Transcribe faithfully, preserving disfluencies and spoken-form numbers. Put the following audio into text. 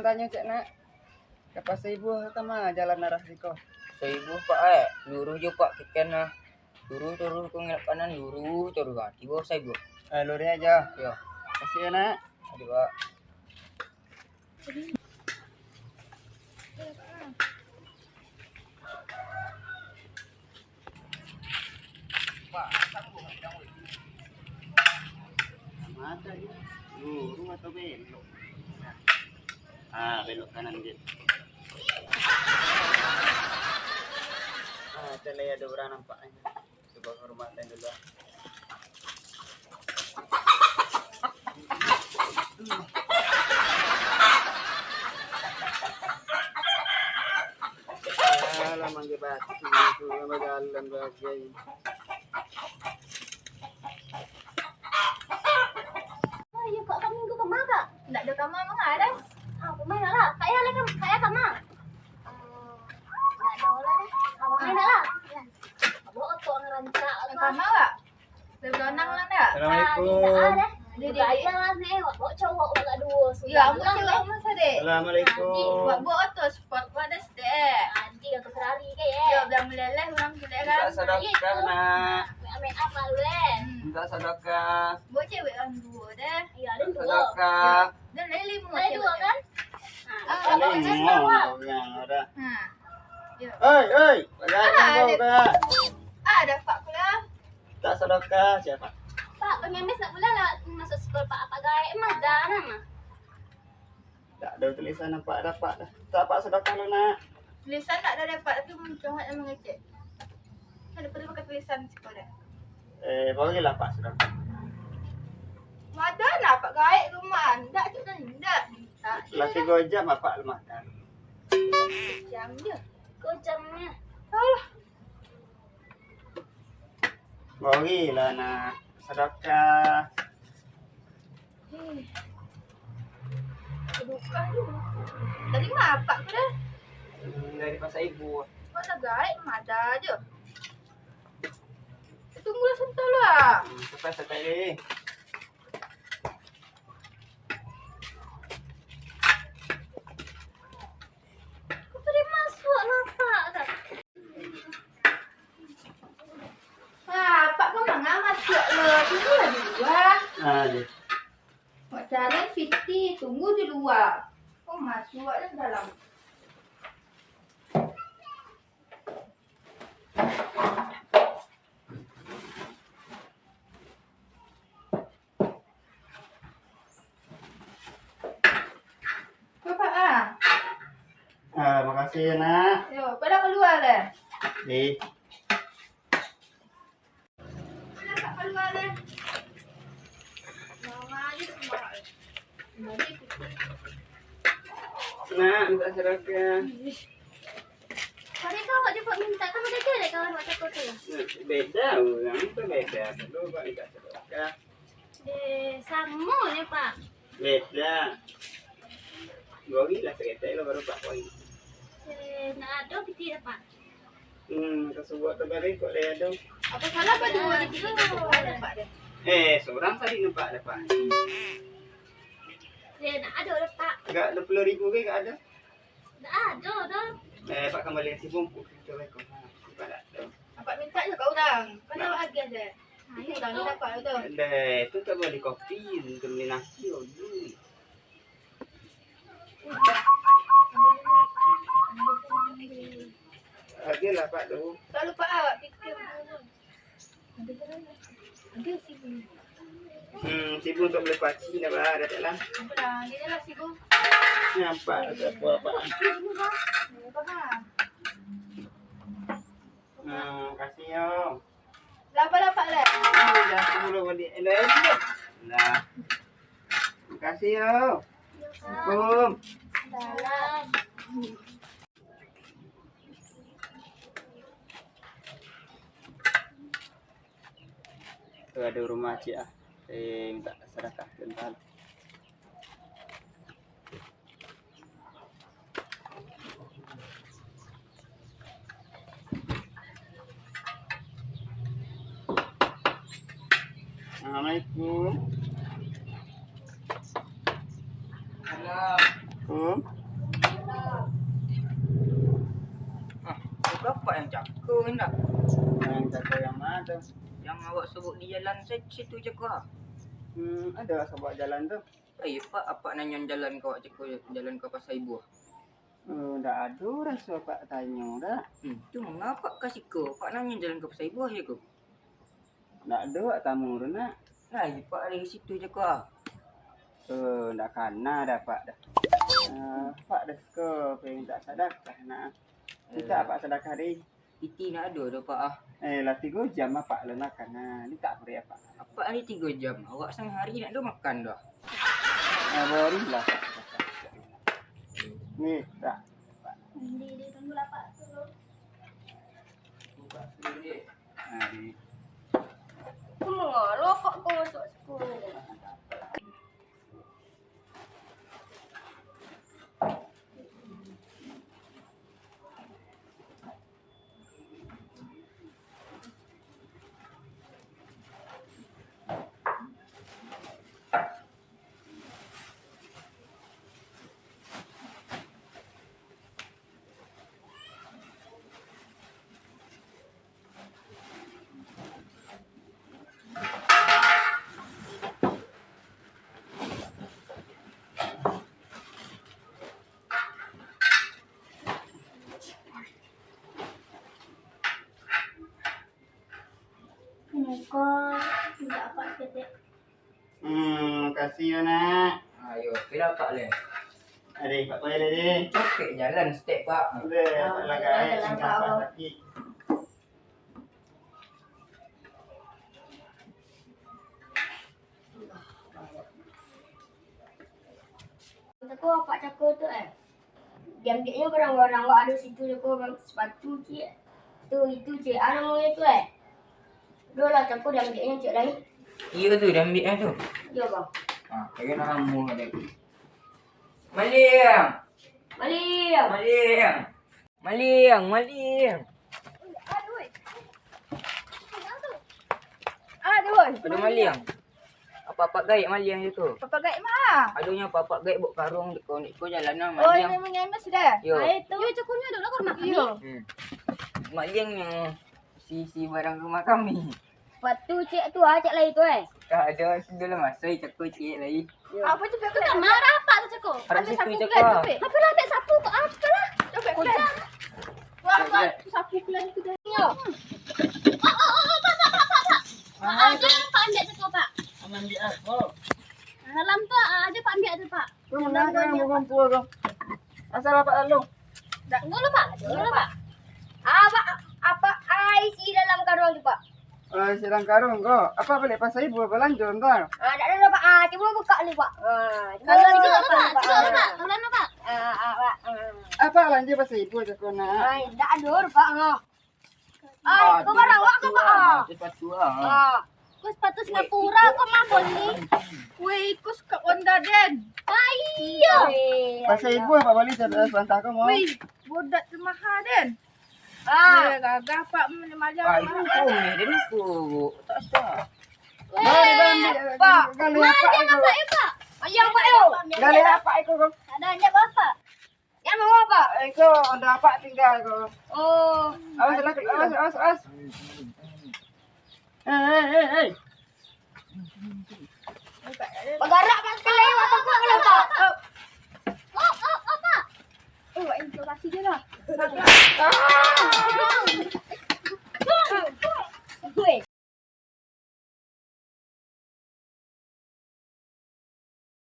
Tanyo cek nak, ka Pasar Ibuah ka ma jalan arah siko? Pasar Ibuah, Pak, eh, luruih jo, Pak, kikan nah. Luruih, luruih, ko ngelok kanan, luruih taruih, ah, tibo Pasar Ibuah. Eh, luruih ajo. Yo. Makasih yo, nak. Aduh, Pak. Mata dia. Lurus atau belok? Ah, belok kanan dia. Ah, ada lah, ada urang nampak. Cubo ka rumah lain dulu, ah. Alah, mangge batu tu, bajalan bagai. Oh, iyo, Kak, Kak Minggu ka ma, Kak? Ndak ado ka ma, manga dah. Ah, pamain lah. Kak Yah lah, Kak, Kak Yah ka ma? Ah, ndak ado lah dah. Ah, pamain lah. Abah oto ngarancak. Ka ma, Kak? Dari Gonang lah, ndak? Assalamualaikum. Ah, ndak ado lah ni, wak bawa cowok wak duo. Ya, ampun, cowok masa dek. Assalamualaikum. Wak bawa oto sport, wak dah sedek. Anjing, oto Ferrari ke, ya? Yo, biar meleleh urang tu dek kan. Minta sadakah, nak. Make up malu, eh. Hmm. Minta sadakah. Bawa cewek urang duo deh. Iya, ada duo. Sadakah. Dan dari limo. Ada duo, kan? Ah, ada limo urang ada. Ha. Yo. Oi, oi, pakai. Ah, ada. Ah, ada pak pula. Tak sadakah siapa? Pak, pengemis nak pula lah masuk sekolah, Pak. Apa gaek mah dah nama? Tak ada tulisan nampak dapat dah. Tak, Pak, sadakah lu, nak. Tulisan tak ada dapat, tapi muncung nak mengecek. Ada perlu pakai tulisan sekolah. Eh, bagilah, Pak, sadakah. Mada nak, Pak, gaek rumah. Ndak, cik, ndak. Ndak. Lah tiga jam, Bapak, lu makan. Jam je. Kau jamnya. Alah. Barilah, nak, sadakah. Eh, sadakah tu. Dari ma apak tu dah? Hmm, dari Pasar Ibu. Pasar gaek, mada je. Tunggulah sebentar lah. Hmm, cepat sekali. Kau tadi masuk lah, Pak, kan? Ah, Pak, kau manga masuk lo? Tunggulah di lua. Ah, deh. Wak cari piti, tunggu di lua. Kau masuk lah ke dalam. Bapak ah. Ah, makasih ya, nak. Yo, pada keluar deh. Di. Pada Pak keluar deh. Mama aja tu marah. Nak, minta sadakah. Tadi kau awak jumpa minta, kan beda dek kawan awak cako tu? Beda, urang tu beda. Dulu awak minta sadakah. Eh, samo nyo, Pak. Beda. Duo hari lah saketek lo, baru Pak poin. Eh, ndak ado piti dah, Pak. Hmm, kasubuak tu bari kok lai ado. Apa salah Pak duo hari tu? Ada, Pak, dah. Eh, surang tadi nampak dah, Pak. Eh, ndak ado dah, Pak. Agak duo puluah ribu ke agak ado? Ndak ado doh. Eh, Pak kambalian sibung, ku pinta beko. Ha, Pak ndak ado. Apak minta jo ka urang. Kan awak agiah dek. Ha, iyo, urang ni dapat tu. Deh, tu tak bali kopi, tu bali nasi dulu. Agiah lah, Pak, tu. Tak lupa awak pikir dulu. Hmm, sibuk untuk beli paci dah, bah, dah tak lah. Nampak dah tak apa-apa. Hmm, kasih yo. Lapar-lapar lah. Hmm, dah sepuluh balik. Elok-elok. Nah. Makasih yo. Assalamualaikum. Salam. Tu ado rumah ciek ah. Eh, minta sadakah sabanta. Assalamualaikum. Salam. Assalamualaikum. Pak yang cako indak? Yang cako yang ma tu? Yang awak sobok di jalan sa-, situ cako, ah. Hmm, ado awak sobok jalan tu? Iyo, Pak, apak nanyo jalan ka awak cako, jalan ka Pasar Ibuah. Oh, ndak ado raso apak tanyo, dak? Hmm, tu manga apak ka siko, apak nanyo jalan ka Pasar Ibuah, yo ko? Ndak ado wak tamu tu, nak. Nah, iyo, Pak, dari situ cako, ah. Oh, ndak kana dah, Pak, dah. Ah, Pak dah suko, pengen tak sadakah, nak. Mintak Eh. Apak sadakah, deh. Piti ndak ado doh, Pak, ah. Eh, lah tigo jam apak lah nak kana. Mintak peri apak. Apak ni tigo jam, awak sahari ndak ado makan doh. Ah, barilah, Pak. Ni, tak. Di, di, tunggulah, Pak, tu. Buka sendiri. Nah, di. Kemana kok kau masuk sekolah? Muko, mintak apak saketek. Hmm, makasih yo, nak. Ayo, pila apak leh? Ade, Pak Toy tadi. Copek jalan stek, Pak. Udah, Ah, alah, jalan, gaek, jalan, singkat, Pak. Pak, sakik. Cako, apak cako tu, eh. Diambiaknyo barang-barang wak ado situ cako, bang. Sepatu ciek. Tu, itu ciek. Ah, namonyo tu, eh. Doh lah, cako diambiaknyo ciek lai. Iyo tu, diambiaknyo tu. Iyo, bang. Ah, kagak namo ado. Maliang! Maliang! Maliang! Maliang, maliang. Aduh. Ado maliang. Apak-apak gaek maliang je tu. Apak gaek ma? Ado nyo apak-apak gaek buek karung di ko, di ko jalan nah, Oh, maliang. Ini mengemes dah. Yo. Ah, itu. Yo, cakunyo dulu karena Yo. Hmm. Maliangnyo isi-isi barang rumah kami. Sepatu ciek tu ah, ciek lai tu, eh. Dah ado sudah lah masai cako ciek lai. Yo. Apa tu, Beb? Tu tak marah apa tu cako? Harap Ada situ sapu cako. Pelan tu, Beb. Apa lah, ambil sapu kau? Apa lah? Coba Kau pelan. Wah, wah, sapu pelan tu dah. Yo. Oh, oh, oh, oh, pak, pak, pak, pak, pak. Ah, Ah, tu. Jangan pak ambil cako, pak. Ambil apa? Dalam tu, ah, ada pak ambil tu, pak. Tu mana Dalam yang tu, Pak. Bukan tua tu? Asal apa lalu? Tunggu dulu, pak. Tunggu dulu, pak. Ah, pak, apa ai isi dalam karung tu, pak? Ah, isi dalam karung ko. Apa balik Pasar Ibuah balanjo ntar? Ah, tak ada, pak. Ah, cuba buka dulu, pak. Ah, cuba Kalau buka, cuba, pak. Pak. Cuba, Ah. Pak. Kalau nak, pak. Ah, ah, pak. Ah. Apa balanjo Pasar Ibuah cako nak? Ai, tak ada, pak. Ah. Ah, tu barang awak ke, Pak? Ah, tu sepatu, ah. Ah. Ko sepatu Singapura, ko mah boli. Weh, ko suka Honda, den. Ah, iyo. Pasar Ibuah, Pak, bali sabanta ko, mau. Weh, bodat tu maha, den. Ah. Eh, gagah, Pak, mali maja. Ah, itu kau ni, den itu. Tak sah. Weh, Pak. Galih apa, Pak, yo, Pak? Ayah, Pak, yo. Galih apa, itu, kau? Ada aja, Bapak. Yang mau apa? Eh, ko, ada apa tinggal ko? Oh. Awas, awas, awas, awas, awas. Eh, eh, eh, eh. Bagarak, Pak, sekali, Pak, takut kalau, Pak. Oh, oh, oh, Pak. Oh, Pak, itu kasih je lah. Ah.